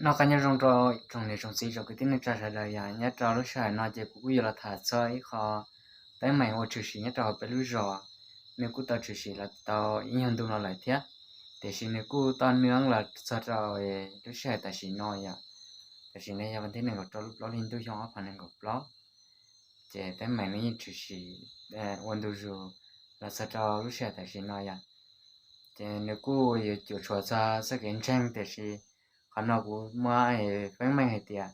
Noj qab nyob zoo rau tsoom niam tsoom txiv tsoom kwv tij neej tsa sawv daws. Yog nyob rau lub sij hawm no ces kuv kuj yuav los tham txog ib qho teeb meem uas tshwm sim nyob rau hauv peb lub zos. Nws kuj tau tshwm sim los tau ib nyuag ntu no lawm thiab, tiam sis nws kuj toj nws los txog rau lub sij hawm tam sim no yom. Tam sim no yog vas thib nees nkaum rau lub plaub hli ntuj xyoo ob phav nees nkaum plaub, ces teeb meem nws yeej tshwm sim ua ntu zus los txog rau lub sij hawm tam sim no yom. Ces nws kuj yuav cuam tshuam txog txoj kev ntseeg, tiam sis qhov no kuv muab feeb meej hais tias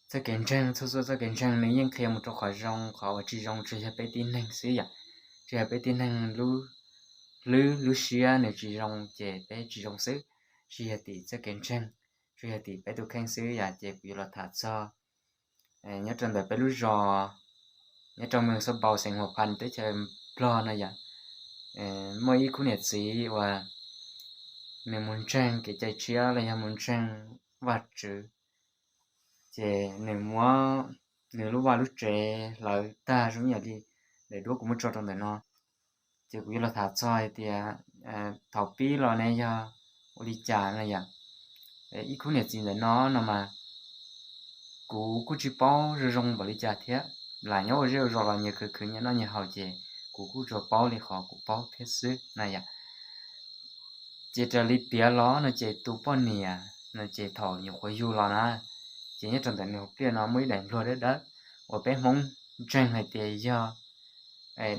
txoj kev ntseeg, txhua txhua txoj kev ntseeg nws yeej qhia mus rau qhov zoo, qhov uas tsis zoo tsuas yog peb tib neeg xwb yom. Tsuas yog peb tib neeg lub hlwb lub siab nws tsis zoo ces peb tsis zoo xwb, tsis yog tim txoj kev ntseeg, tsuas yog tim peb tus kheej xwb yom. Ces kuv yuav los tham txog nyob rau ntawm peb lub zos, nyob rau moos Xab Npaus xeev Huas Phas teb chaws Nplog no yom. Muaj ib khub niam txiv uas nws mus ntseeg kev cai tshiab los yog mus ntseeg Vajtswv, ces nws muab nws lub vaj lub tsev hlawv tag zoo yam li daim duab kuv muab tso rau ntawm no. Ces kuv yuav los tham txog hais tias thaum pib los ne yog ua li cas no yom. Ib khub niam txiv ntawm no no mas kuv kuj tsis paub zoo zoo npaum li cas thiab, lam nyob ua zej ua zos los nyias khwv khwv nyias noj nyias haus ces kuv kuj tsuas paub li qhov kuv paub thiab xwb na yom. Ces raws li piav los no ces tus poj niam no ces thaum nyuam qhuav yug los na, ces nyob rau ntawm nws hauv pliaj no muaj ib daim npluag dawb dawb uas peb Hmoob ntseeg hais tias yog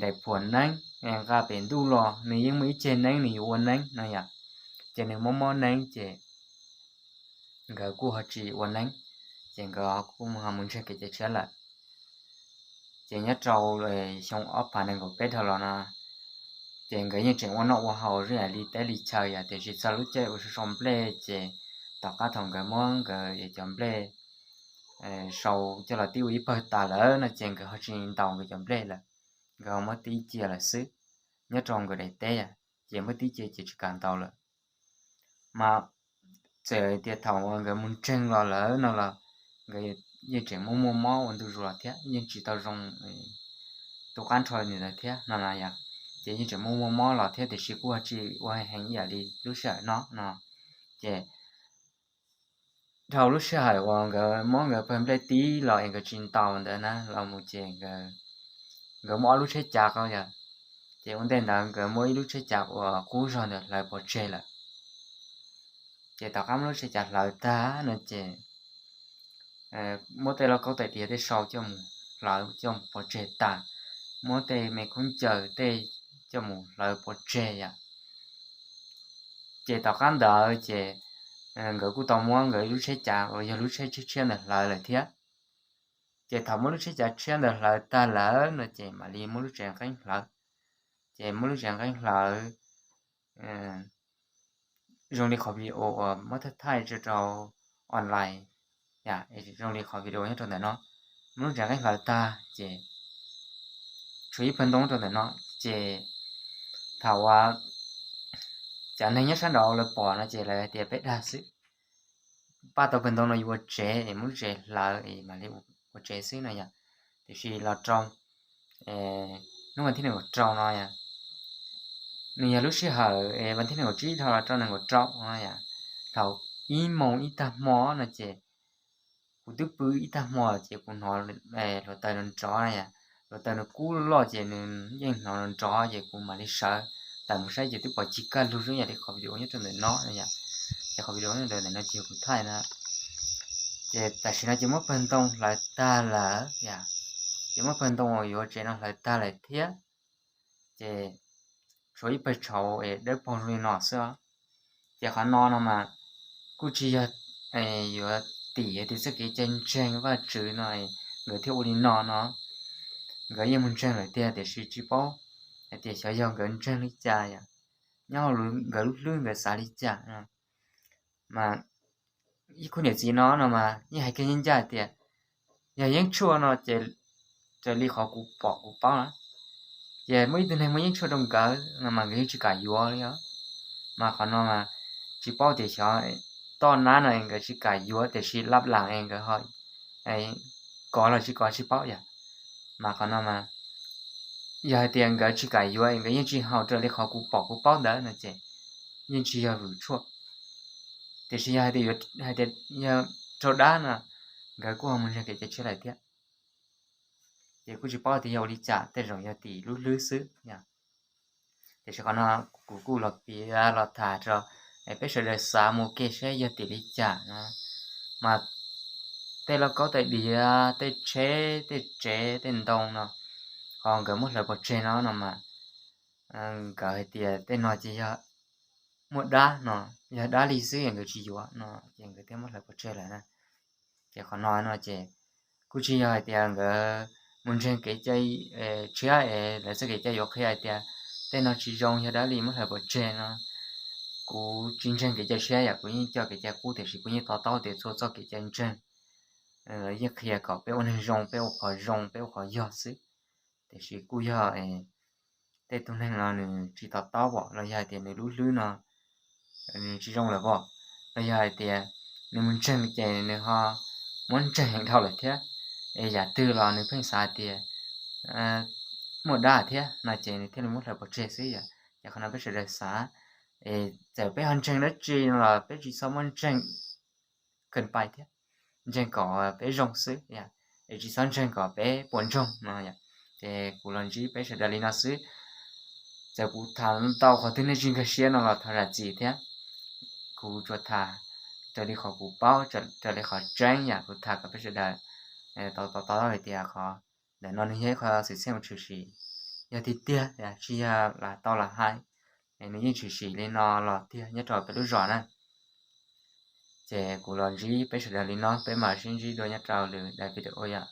daim phuam neeb, nqa pem ntuj los nws yeej muaj ib ceg neeb nws yuav ua neeb no yom. Ces nws mob mob neeb ces nkawd kuj ho tsis ua neeb, ces nkawd kuj ho mus ntseeg kev cai tshiab lawm. Ces nyob rau xyoo ob phav nees nkaum peb dhau los no, ces nkawd yeej tseem ua noj ua haus zoo yam li teb li chaw yom, tiam sis txog lub caij uas sau nplej ces tom qab thaum nkawd muab nkawd cov nplej sau coj los tib ua ib pawg tas lawm no ces nkawd ho tsis ntaus nkawd cov nplej lawm, nkawd ho muab tib cia lawm xwb. Nyob rau nkawd daim teb ces muab tib cia ces tsis kam ntaus lawm. Mas txawm tias thaum uas nkawd mus ntseeg los lawm no los nkawd yeej tseem muaj muaj mob ua ntu zus los thiab, yeej tsis tau zoo tu qab nrho li ntawd thiab no na yom. Ces yeej tseem muaj muaj mob los thiab tiam sis kuj ho tsis ua heev ib yam li lub sij hawm no no. Ces dhau lub sij hawm uas nkawd muab nkawd pawg nplej tib los es nkawd tsis ntaus ntawd na los mus ces nkawd muaj ob lub tsheb cav ko yom. Ces ua ntej ntawd nkawd muab ib lub tsheb cav uas qub zog ntawd hlawv pov tseg lawm. Ces tom qab muab lub tsheb cav hlawv tag no ces muab tej lauj kaub tais diav tej sau coj mus hlawv coj mus pov tseg tas, muab tej me khaub ncaws tej coj mus hlawv pov tseg yom. Ces tom qab ntawd ces nkawd kuj tau muab nkawd lub tsheb cav uas yog lub tsheb tshiab tshiab ntawd hlawv lawm thiab. Ces thaum muab lub tsheb cav tshiab ntawd hlawv tag lawm no ces mam li muab lub tsev nqeeb hlawv. Ces muab lub tsev nqeeb hlawv zoo li qhov video uas muab thaij thaij tso rau online, zoo li qhov video nyob rau ntawm no. Muab lub tsev nqeeb hlawv tag ces tshuav ib pawg ntoo rau ntawm no. Ces thaum uas cov neeg nyob sab nraud lawv pom no ces lawv hais tias peb dag xwb, pab tau pawg ntoo no yuav ua tsev es muab lub tsev hlawv es mam li ua tsev xwb no yom. Tiam sis los rau hnub vas thib nees nkaum rau no yom, nws yog lub sij hawm vas thib nees nkaum tsib dhau los rau nees nkaum rau no yom, thaum ib moos ib tag hmo no ces kuv twb pw ib tag hmo ces kuv hnov hluav taws nrov nrov na yom. Hluav taws nws kub loj ces nws yeej hnov nrov nrov ces kuv mam li sawv tawm mus saib ces twb pom cig kaj lug zoo yam li qhov video nyob rau ntawm no yom. Ces qhov video nyob rau ntawm no ces yog kuv thaij na. Ces tam sim no ces muab pawg ntoo hlawv tag lawm yom. Ces muab pawg ntoo uas yuav tsev no hlawv tag lawm thiab. Ces tshuav ib pawg tshauv es dawb paug zoo li no xwb os. Ces qhov no no mas kuj tsis yog yuav tim hais tias txoj kev cai ntseeg Vajtswv no nkawd thiaj ua li no no. Nkawd yeej mus ntseeg lawm tiag tiam sis tsis paub hais tias xyov yog nkawd ntseeg li cas yom, nyob hauv nkawd lub hlwb nkawd xav li cas no. Mas ib khub niam txiv no no mas yeej hais kiag ncaj ncaj tias yog yeeb tshuaj no ces raws li qhov kuv pom kuv paub na, ces muaj ib tug neeg muab yeeb tshuaj rau nkawd no mas nkawd yeej tsis kam yuav li os. Mas qhov no mas tsis paub tias xyov toj nab no nkawd tsis kam yuav tiam sis lab lam nkawd ho kov los tsis kov tsis paub yom. Mas qhov no mas yog hais tias nkawd tsis kam yuav nkawd yeej tsis haus raws li qhov kuv pom kuv paub ntawd no ces yeej tsis yog vwm tshuaj. Tiam sis yog hais tias, hais tias yog raug dab no, nkawd kuj ho mus ntseeg kev cai tshiab lawm thiab. Ces kuj tsis paub tias yog ua li cas, tej zaum yog tim lub hlwb xwb. Tiam sis qhov no kuv kuj los piav los tham rau peb sawv daws xav mus ke saib yog tim li cas no. Mas tej lauj kaub tais diav, tej tsheb, tej tsev, tej ntoo no, ho nkawd muab hlawv pov tseg no no mas, nkawd hais tias tej no ces yog muaj dab no, yog dab li xwb, nkawd tsis yuav no ces nkawd thiaj muab hlawv pov tseg lawm na. Ces qhov no no ces kuj tsis yog hais tias nkawd mus ntseeg kev cai tshiab es lawv txoj kev cai yuav qhia hais tias tej no tsis zoo, yog dab li muab hlawv pov tseg no. Kuv tsis ntseeg kev cai tshiab yom, kuv yeej coj kev cai qub, tiam sis kuv yeej to taub tias txhua txoj kev cai ntseeg yeej qhia kom peb ua neeg zoo, peb ua qhov zoo, peb ua qhov yog xwb. Tiam sis kuj yog tej tug neeg no nws tsis to taub os, los yog hais tias nws lub hlwb no nws tsis zoo lawm os, los yog hais tias nws mus ntseeg ces nws ho muab ntseeg heev dhau lawm thiab, es yam twg los nws pheej xav tias muaj dab thiab no ces nws thiaj li muab hlawv pov tseg xwb yom. Ces qhov no peb sawv daws xav, es txawm peb ho ntseeg dab tsi no los peb tsis txhob muab ntseeg kawg pais thiab, ntseeg kom peb zoo xwb, es tsis txhob ntseeg kom peb puas ntsoog no. Ces kuv los ntsib peb sawv daws li no xwb. Txawm kuv tham ntau qhov twg nej tsis nkag siab no los thov zam txim thiab. Kuv tsuas tham raws li qhov kuv paub, raws li qhov tseeb yom, kuv tham kom peb sawv daws tau to taub hais tias qhov ntawm no nws yog ib qho xwm txheej uas tshwm sim, yog tiag tiag, tsis yog lam tau lam hais, nws yeej tshwm sim li no los tiag nyob rau peb lub zos na. Ces kuv los ntsib peb sawv daws li no, peb mam sib ntsib dua nyob rau lwm daim video yom.